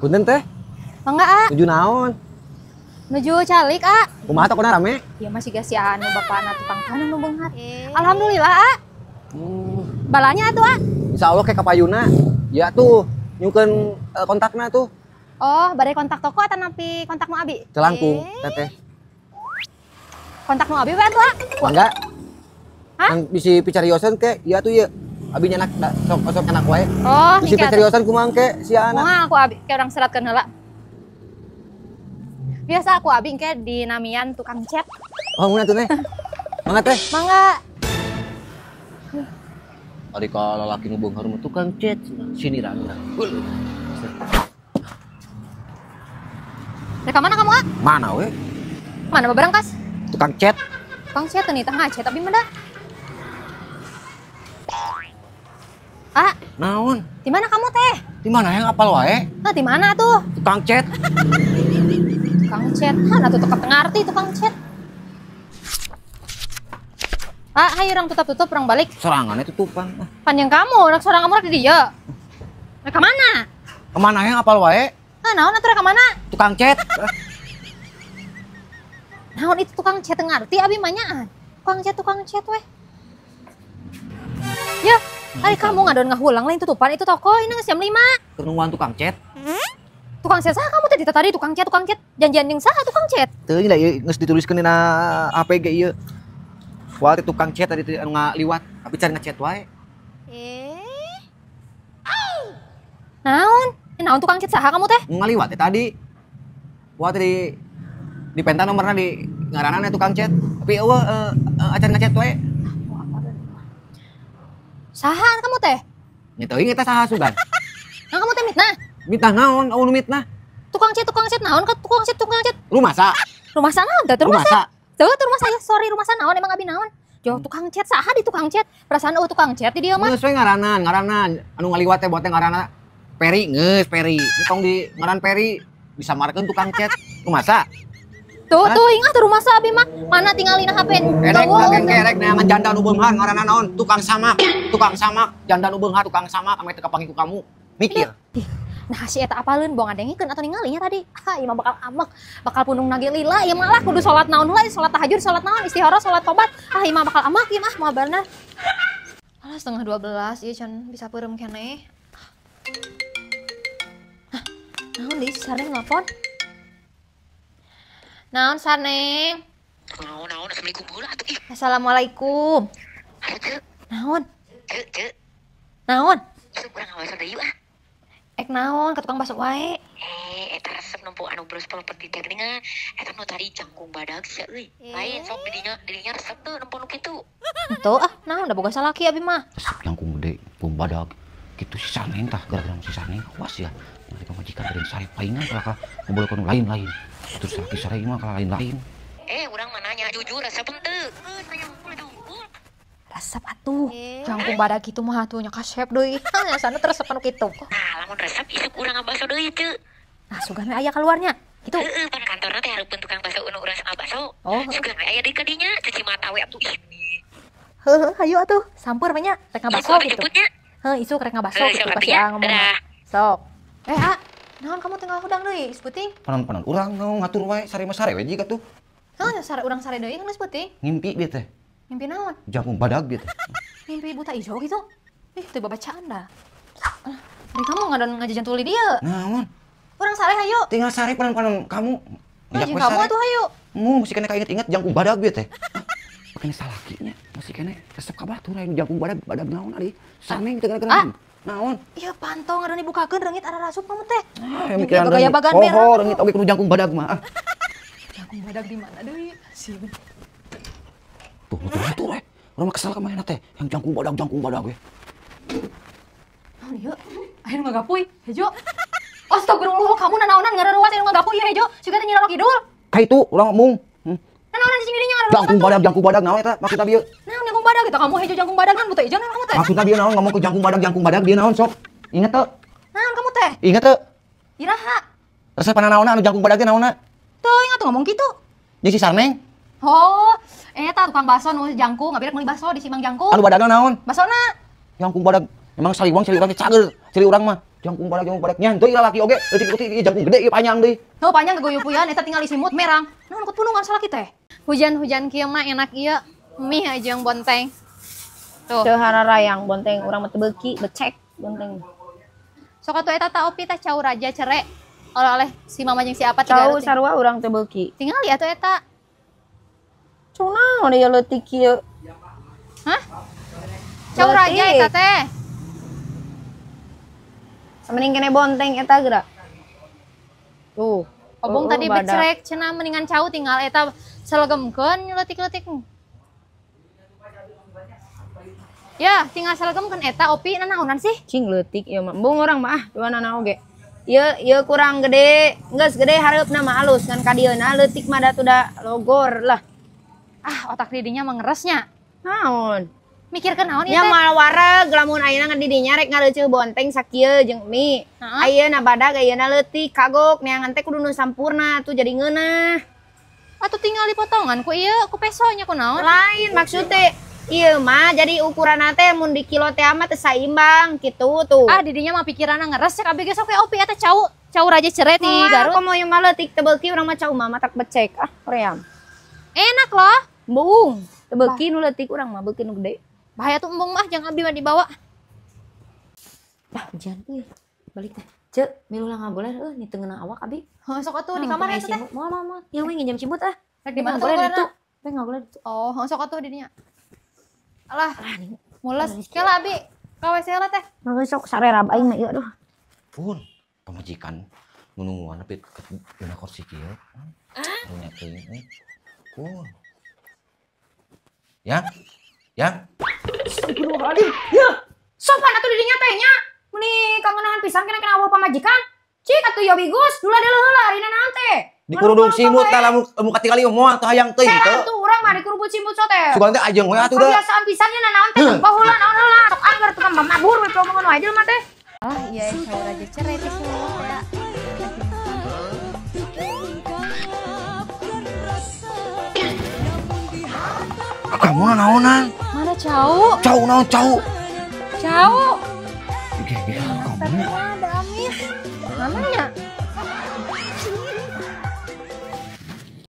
Punten teh. Mangga, A. Nuju naon? Nuju calik, A. Kumaha tokona rame? Ya masih gak si anu bapana tukang tanah nu beunghar. Alhamdulillah, A. Balanya atuh, A. Insyaallah kayak kapayuna. Ya tuh, nyungkeun kontakna tuh. Oh, bade kontak toko atau napi kontak nu abi? Celangkung, teteh. Kontak nu abi we atuh, A. Mangga. Hah? Yang bisi picariosan ke, iya tuh ya. Abi nyanak sok sok enak wae. Oh, bisi picariosan kumaha ke si anak. Kumaha aku abi ke urang seratkeun heula. Biasa aku abi ke dinamian tukang cat. Oh, mun atuh teh. Mangga teh. Mangga. Ari ka lalaki nu beunghar mah tukang cat sini rangga. Rek ka mana kamu, A? Mana we? Mana babarengkas? Tukang cat. Tukang cat nih, tah ngacet abi mah da. Ah, naon? Di mana kamu teh? Di mana yang apal wae? Nah, di mana tuh? Tukang cat. Tukang cat. Hah, tuh tukang ngarti tukang cat. Ah, ayo orang tutup-tutup, orang balik. Sorangannya tutupan. Panjang kamu, rek sorang kamu rek di dieu. Rek ka mana? Kemana yang apal wae? Ah, naon atuh rek ka mana? Tukang cat. Naon itu tukang cat ngarti abi mah nyaan. Tukang cat weh. Ya, ari kamu ngadon ngahulang lain tutupan itu toko ini geus jam 5. Kenuan tukang cat. Tukang cat saha kamu tadi tadi tukang cat janjian jeung saha tukang cat? Teuing lah ieu geus dituliskeun dina HP ge ieu. Wah, tukang cat tadi anu ngaliwat, tapi can ngechat wae. Naon? Naon tukang cat saha kamu teh? Ngaliwat teh tadi. Wah, tadi di penta nomorna di ngaranna tukang cat. Tapi eueuh acan ngechat wae. Saha kamu teh? Nya teuing eta saha sugan. Nah, kamu teh mitnah? Mitnah naon? Eueuh nu mitnah. Tukang cat naon ka tukang cat. Rumah sa? Rumah sa naon teh? Rumah sa. Tuh, rumah saya, sorry, rumah saya naon emang abi naon? Jo, tukang cat saha di tukang cat? Perasaan eueuh tukang cat di dieu mah. Geus we ngaranan, ngaranan. Anu ngaliwat teh buat teh ngaranna Peri, geus Peri. Tong di ngaran Peri disamarkeun tukang cat. Rumah sa? Tuh, tuh ingat tuh rumah sa abi mah. Mana tinggalin HP? Erek erek neangan janda nu beunghar ngaranna naon? Tukang samak, tukang samak, janda nu beunghar tukang samak ame teu kapanggih ku kamu. Mikir. Nah, si eta apaleun buang ngadengikeun atau ningalinya tadi. Ah, ieu mah bakal amek, bakal punung nage lila, ieu mah lah kudu salat naon heula, salat tahajud, salat naon, istikharah, salat tobat. Ah, ieu mah bakal amek ieu mah moal bener. Alah 11:30 ieu can bisa peureum keneh. Hah, naon deui si Sarneng nelpon? Naon Sarneng? Naon naon, assalamualaikum heula atuh ih. Assalamualaikum. Naon? Ceu, ceu. Naon? Sok urang ngawasan deui ah. Ek naon ka tukang bakso wae. Eta resep nempo anu bros properti teh geuningan. Eta nu tadi jangkung badag sia euy. Lain sok didinya, didinya resep tuh nempo nu kitu. Henteu ah, naon da boga salaki abi mah. Resep jangkung gede, pung badag. Kitu si Sarneng tah gara-gara si Sarneng awas ya. Nanti pamajikan dari sare paingan kalah ngobrol nu lain-lain. Terus salaki sare mah kalah lain-lain. Urang mah nanya jujur resep henteu. Nanya unggul. Resep atuh. Jangkung badag kitu mah atuh nya kasep deui. Hah, sana resep anu kitu. Nah, lamun resep isuk urang ngabaso deui teu. Nah, sugan we aya keluarnya. Gitu. Heeh, pan kantorna teh hareupeun tukang baso anu urang ngabaso. Oh, sugan we aya deui ka dinya, cuci mata we atuh ih. Heuh, hayu atuh, sampeur we nya rek ngabaso gitu. Heuh, isuk rek ngabaso gitu pasti a ngomong. Sok. A, naon kamu tinggal hudang deui geus peuting? Panon-panon urang naon ngatur wae sare mah sare we jiga tuh. Heuh, sare urang sare deui geus peuting. Ngimpi bieu teh. Mimpi naon? Jangkung badag bieu teh. Mimpi buta ijo gitu. Ih, teu babacaan dah. Dari kamu ngadon ngajajan tuli dia. Naon? Urang sare hayu. Tinggal sare panon-panon kamu. Ngajak kamu atuh hayu. Mu masih kena inget-inget jangkung badag bieu teh. Kena salakinya, masih kena resep ka batur aya jangkung badag badag naon ari? Sarneng teu gara-gara. Naon? Iya pantong ngadon dibukakeun reungit ararasup kamu teh. Ah, mikiran gaya bagan merah. Oh, reungit oge kudu jangkung badag mah. Jangkung badag di mana deui? Sieun. Tuh, tuh, tuh, urang mah kesel ka manehna teh, yang jangkung badag we. Naon ieu? Aya nu ngagapuy, hejo. Astagfirullah, kamu nanaonan ngararuas aya nu ngagapuy ieu hejo. Siga teh Nyi Roro Kidul. Ka itu urang mung. Nanaonan cicing di dinya ngararuas. Jangkung badag naon eta maksudna bieu? Naon jangkung badag eta kamu hejo jangkung badag kan buta ijo naon kamu teh? Maksudna bieu naon ngomong ke jangkung badag bieu naon sok? Ingat teu? Naon kamu teh? Ingat teu? Iraha. Resep nanaonna anu jangkung badag teh naonna? Tuh ingat tuh ngomong kitu. Jeung si Sarneng. Oh, eta tukang bakso nu jangkung, ngabirek meuli bakso di Simang Jangkung. Anu badagna naon? Basona. Jangkung badag. Emang saliwang ciri urang teh cager, ciri urang mah. Jangkung badak nyantuy lalaki oge leutik-leutik ieu jangkung gede ieu panjang deui. Heuh panjang geguyupuyan eta tinggal simut merang. Naon kut punungan salaki teh. Hujan-hujan kieu mah enak ieu mie aja yang bonteng. Tuh. Teu hararayang bonteng urang mah teu beuki becek bonteng. Sok atuh eta ta opi tah cau raja cere. Oleh-oleh si mama jeung si apa cau sarua urang teu beuki. Tingali atuh eta. Cau naon ieu leutik kieu? Hah? Cau raja eta teh. Mending kene bonteng eta geura. Tuh. Obong tadi becerek cenah mendingan cau tinggal eta selegemkeun leutik-leutik. Ya, tinggal selegemkeun eta opi nanaonan sih? Cing leutik ieu mah. Embung urang mah ah dua nana oge. Ieu ieu kurang gede, geus gede hareupna mah alus ngan ka dieuna leutik mah da da logor lah. Ah, otak didinya mah ngeresnya. Naon? Mikirkeun naon ieu teh? Nya moal wareg lamun ayeuna ngan didinya rek ngareuceuh bonteng sakieu jeung mie. Ayeuna badag ayeuna leutik kagok neangan teh kudu nu sampurna tuh jadi ngeunah. Atuh tinggal dipotongan ku ieu ku peso nya ku naon? Lain maksud teh ieu mah jadi ukuranna teh mun di kilo teh mah teu saimbang kitu tuh. Ah didinya mah pikiranna ngeres cek abi ge sok we opi eta cau cau raja cere ti Garut. Komo ieu mah leutik teu beuki urang mah cau mah matak becek ah hoream. Enak loh. Embung teu beuki nu leutik urang mah beuki nu gede. Bahaya tuh embung mah jangan abdi mah dibawa. Lah hujan euy. Balik teh. Ceu, milu lah ngagoler euy ni teu ngeunah awak abi. Heuh sok atuh di kamar eta teh. Moal moal moal. Ieu we nginjem cimut ah. Rek di mana ngagoler ditu? We ngagoler ditu. Oh, heuh sok atuh di dinya. Alah, mules. Kela abi ka WC heula teh. Mangga sok sarerab aing mah ieu aduh. Pun pamajikan nununguan tapi dina kursi kieu. Punya teuing. Pun. Ya. Ya. Astagfirullahaladzim. Ya. Sopan atuh didinya teh nya. Meni kangenahan pisan kena kena aweuh pamajikan. Cik atuh ya bigus, dula deuleuh heula harina naon teh. Dikurudung simut teh lamun katingali moal teh hayang teuing teh. Atuh urang mah dikurubut simut so teh. Sugan teh ajeng we atuh da. Kebiasaan pisan nya naon teh baheula naon heula. Sok anggar tukang mabur we omongan wae jelema teh. Ah iya cau raja cere teh semua. Kamu naonan? Mana cau? Cau naon cau? Cau. Kamu. Ada amis. Mana nya?